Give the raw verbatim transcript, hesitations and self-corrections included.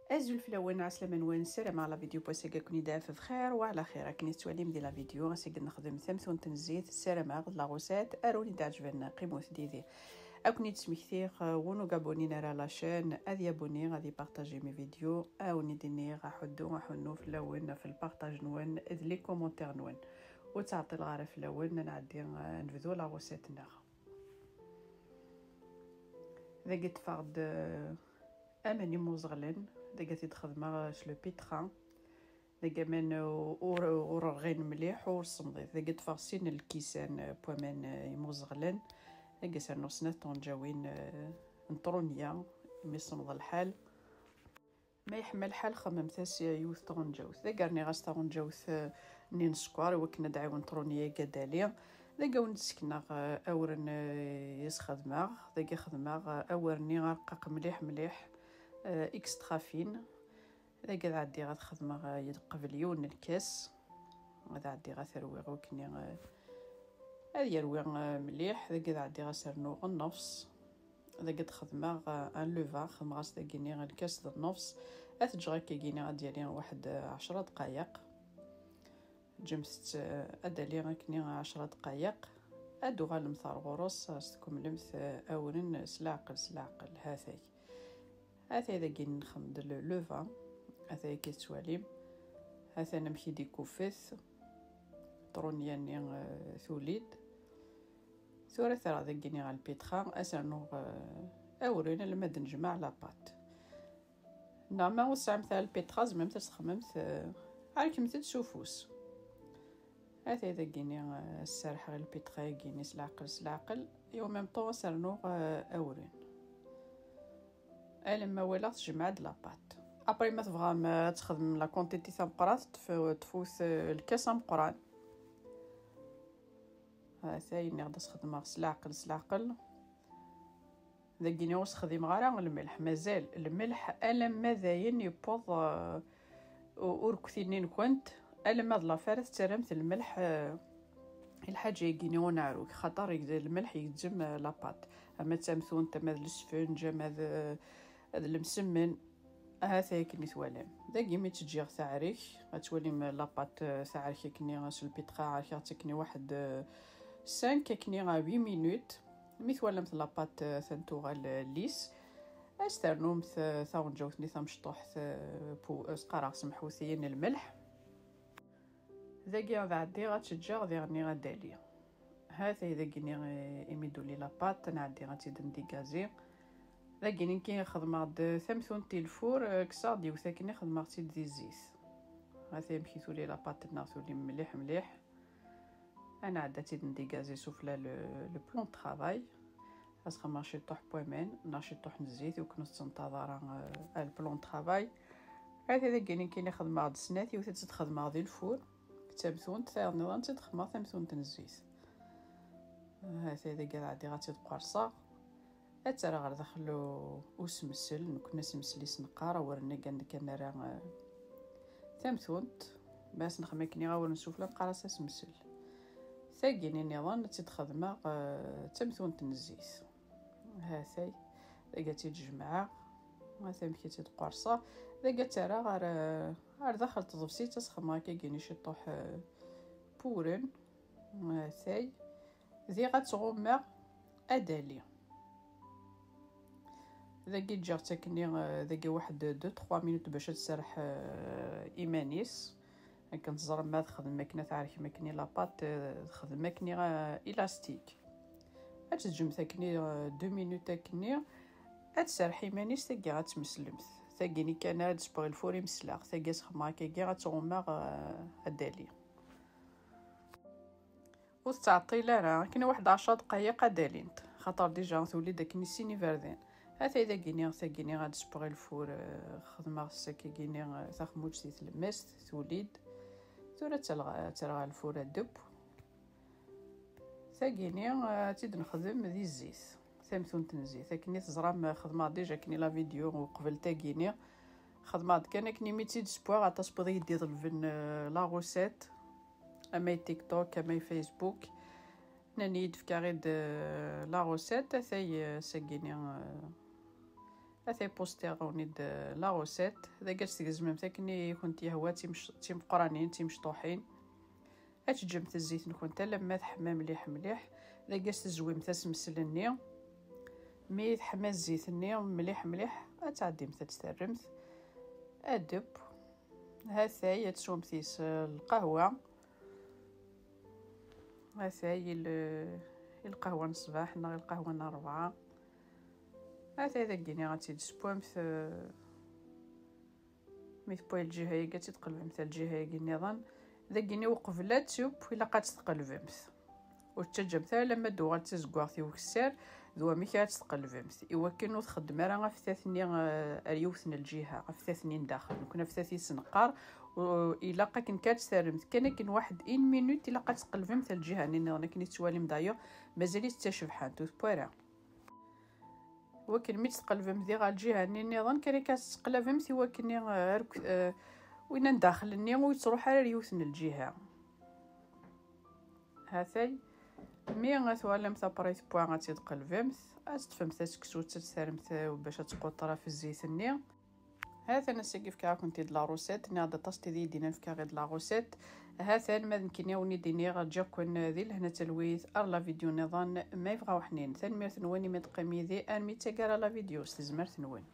Azul fell-awen, ɛeslama-nwen, ssarameɣ la vidéo n wass-agi ad ken-id-taf bxir wa ɛla xir. Akken i tettwalim di la vidéo, ass-agi nexdem tamtunt n zzit, ssarameɣ d la recette ara wen-d-iɛeǧben, qqimet yid-i. Ad ken-id-smektiɣ, eh, win ur abonné ara la chaîne, ad yabonné, ad ipartaji mes vidéos, ad wen-id-iniɣ aḥuddu aḥunnu fell-awen ɣef lpartaj-nwen d les commentaires-nwen. Ur ttɛeṭṭileɣ ara fell-awen, ad nɛeddi, eh, nebdu la recette-nneɣ. Dagi ṭṭfeɣ-d, eh, aman imuẓeɣlen, dagi ad t-id-xedmeɣ s le pétrin. Dagi aman ur, ur rɣin mliḥ, ur semḍit. Dagi ṭṭfeɣ sin lkisan n waman imuẓeɣlen. Dagi ad s-rnuɣ snat tɣenǧawin, eh, n trunya, imi semmeḍ lḥal. Ma yeḥma lḥal, xemmemt-as yiwet tɣenǧawt. Dagi rniɣ-as taɣenǧawt, eh, nni n sskeṛ, i wakken ad d-ɛiwen trunya-agi ad d-tali. Dagi ad wen-d-sekneɣ, eh, awren, eh, i s-xedmeɣ. Dagi xedmeɣ, eh, awren-nni arqaq mliḥ mliḥ, eh, extra fin. Dagi ad ɛeddiɣ ad xedmeɣ, eh, qbel yiwen n lkas. Ad ɛeddiɣ ad t-rwiɣ wakken, eh, ad yerwi, eh, mliḥ. Dagi ad ɛeddiɣ ad s-rnuɣ nnefs. Dagi ad xedmeɣ, eh, un levain, xedmeɣ-as dagi-nni lkas d nnefs. Ad t-ǧǧeɣ akkagi-nni ad d-yali waḥed, eh, ɛecra dqayeq. Ǧǧemt-t, eh, ad d-tali akkenni ɛecra dqayeq. Ad d-tuɣalemt ar ɣur-s, ad s-tkemmlemt, eh, awren s leɛqel, s leɛqel. Hatay. Hatay dagi nxedem-d le, levain. Hatay akka tettwalim. Hatan amek i d-ikuffet. Trunya-nni, eh, tuli-d. Tura terɣa dagi-nni ɣer lpitra, ad s-rnuɣ, eh, awren alma d-nejmeɛ la pâte. Neɣ ma ur tesɛimt ara lpitra, tzemremt ad txedmemt, eh, ɛerkemt-d s ufus. Hatay dagi-nni, eh, sserḥeɣ i lpitra-agi-nni s leɛqel, s leɛqel, et en même temps ad s-rnuɣ, eh, awren. Alamma walaɣ tejmeɛ-d la pâte. Après, ma tebɣam, eh, ad txedmem la quantité tameqqrant, ṭṭf-, ṭṭfut, eh, lkas ameqqran. Hatay, nniɣ-d ad s-xedmeɣ s leɛqel, s leɛqel. Dagi-nni ur sexdimeɣ ara lmelḥ, mazal. Lmelḥ alamma dayen yewweḍ, eh, u-, urkti-nni-nkent, alamma d la fin ara tettarramt lmelḥ, eh, i lḥaǧa-agi-nni uneɛrug, xaṭer yeg-, lmelḥ igezzem, eh, la pâte. Ama d tamtunt, ama d lesfenǧ, ama d, eh, d lemsemmen. Ahat akken i twalam. Dagi mi tt-ǧǧiɣ teɛrek, ad twalim la pâte, eh, teɛrek akkenni s lpitra, ɛerkeɣ-tt akkenni waḥed, eh, cinq akkenni à huit minutes. Mi twalamt la pâte, eh, atan tuɣal, eh, lisse, ad s-ternumt, eh, taɣenǧawt-nni tamecṭuḥt, eh, pu-, eh, s-qqareɣ, semḥut-iyi, n lmelḥ. Dagi ad ɛeddiɣ ad tt-ǧǧeɣ diɣenni ad d-tali. Hatay dagi-nni, eh, imi d-tuli la pâte, ad nɛeddi ad tt-id-ndigazi. Dagi-nni nekki xedmeɣ-d tamtunt i lfur, eh, kkseɣ-d yiwet akkenni xedmeɣ-tt-id di zzit. Hatay amek i tuli la pâte-nneɣ, tuli mliḥ mliḥ. Ad nɛeddi ad tt-id-ndigazi sufella le, le plan de travail. Ad s-xedmeɣ ciṭuḥ n waman neɣ ciṭuḥ n zzit, i wakken ur tettenṭaḍ ara, eh, le plan de travail. Hatay dagi-nni nekki xedmeɣ-d snat, yiwet ad tt-id-xedmeɣ di lfur d tamtunt, tayeḍ nniḍen ad tt-id-xedmeɣ tamtunt n zzit. Hatay dagi ad ɛeddiɣ ad tt-id-qerṣeɣ. Ad tt-rreɣ ɣer daxel u-, usemsel, nekkni asemsel i s-neqqar, awren-agi anda kan nra, eh, tamtunt, ma as-nexdem akken i awren sufella neqqar-as asemsel. Tagi-nni nniḍen ad tt-id-xedmeɣ, eh, d tamtunt n zzit. Hatay, dagi ad tt-id-jemɛeɣ, hatay amek i tt-id-qerṣeɣ, dagi ad tt-rreɣ ɣer, eh, ɣer daxel n tḍebsit, ad s-xedmeɣ akkagi-nni ciṭuḥ, eh, n wawren. Hatay. Diɣ ad tt-ɣummeɣ ad d-tali. Dagi ǧǧiɣ-tt akkenni, eh, dagi waḥed deux trois minutes bac ad tserreḥ, eh, iman-is. Akken teẓrem ma texdem akken ad tɛerkem akkenni la pâte, eh, texdem akkenni, eh, élastique. Ad tt-teǧǧemt akkenni, eh, deux minutes akkenni. Ad tserreḥ iman-is, tagi ad tmeslemt. Tagi-nni kan ad d-sewweɣ i lfur i mesleɣ. Tagi ad s-xedmeɣ akkagi, ad tt-ɣummeɣ, eh, ad d-tali. Ur tettɛeṭṭil ara, akken waḥed ɛecra dqayeq ad d-alint, xaṭer déjà tuli-d akken i sin iberdan. Hatay dagi-nni, tagi-nni ad d-sewweɣ i lfur, eh, xedmeɣ s akkagi-nni, eh, taxmuǧt i tlemmast, tuli-d. Tura ad tt-rreɣ, ad tt-rreɣ ɣer lfur ad tdebb. Tagi-nni, eh, ad tt-id-nexdem di zzit, tamtunt n zzit. Akken i teẓram, eh, xedmeɣ déjà akken i la vidéo uqbel tagi-nni. Xedmeɣ-d kan akken imi tt-id-sewweɣ, aṭas n wid i yi-d-iḍelben, eh, la recette. Ama i TikTok, ama i Facebook. Nnan-iyi-d fkiɣ-id, eh, la recette, atay, eh, s-agi-nni, eh, Atay poster-nni d la recette. Dagi ad tt-tgezmemt akken i kunt yehwa, d timeqranin, d timecṭuḥin. Ad teǧǧemt zzit-nkent alamma teḥma mliḥ mliḥ. Dagi ad s-tezwimt asemsel-nni. Mi teḥma zzit-nni mliḥ mliḥ, ad tɛeddimt ad tt-terremt. Adeb. Hatay ad teswemt yis lqahwa. Hatay i lqahwa n ṣṣbeḥ neɣ i lqahwa n rebɛa. Hatay dagini ad tt-id-teswemt. Mi tewwa lǧiha-agi, ad tt-id-tqelbemt ar lǧiha-agi nniḍen. Dagini uqbel ad teww, ilaq ad tt-tqelbemt. Ur tettaǧǧamt ara alamma d-tuɣal d tazeggaɣt i ukessar, d wamek ara tt-tqelbemt. Iwakken ur txeddem ara aftat-nni ar yiwet n lǧiha, aftat-nni n daxel. Nekkni aftat i s-neqqar, ilaq akken kan ad tt-terremt kan akken waḥed une minute, ilaq ad tt-tqelbemt ar lǧiha-nni nniḍen akken i tettwalim d'ailleurs, mazal-itt d tacebḥant, ur tewwi ara. Wakken mi tt-tqelbem diɣ ar lǧiha-nni nniḍen, kan akka ad tt-teqlabemt i wakken win n daxel-nni ur yettruḥ ara ar yiwet n lǧiha. Hatay, mi twalamt après tewwa ad tt-id-tqelbemt, ad teṭṭfemt aseksut ad t-terremt bac ad tquṭer ɣef zzit-nni. Hatan ass-agi fkiɣ-akent-id la recette, nniɣ-d aṭas tid i yi-d-yennan fkiɣ-id la recette. Hatan ma d nekkini a wen-id-iniɣ ǧǧiɣ-ken di lehna talwit ar la vidéo nniḍen ma yebɣa uḥnin. Tanemmirt-nwen imi d-teqqim yid-i armi d taggara la vidéo s tezmert-nwen.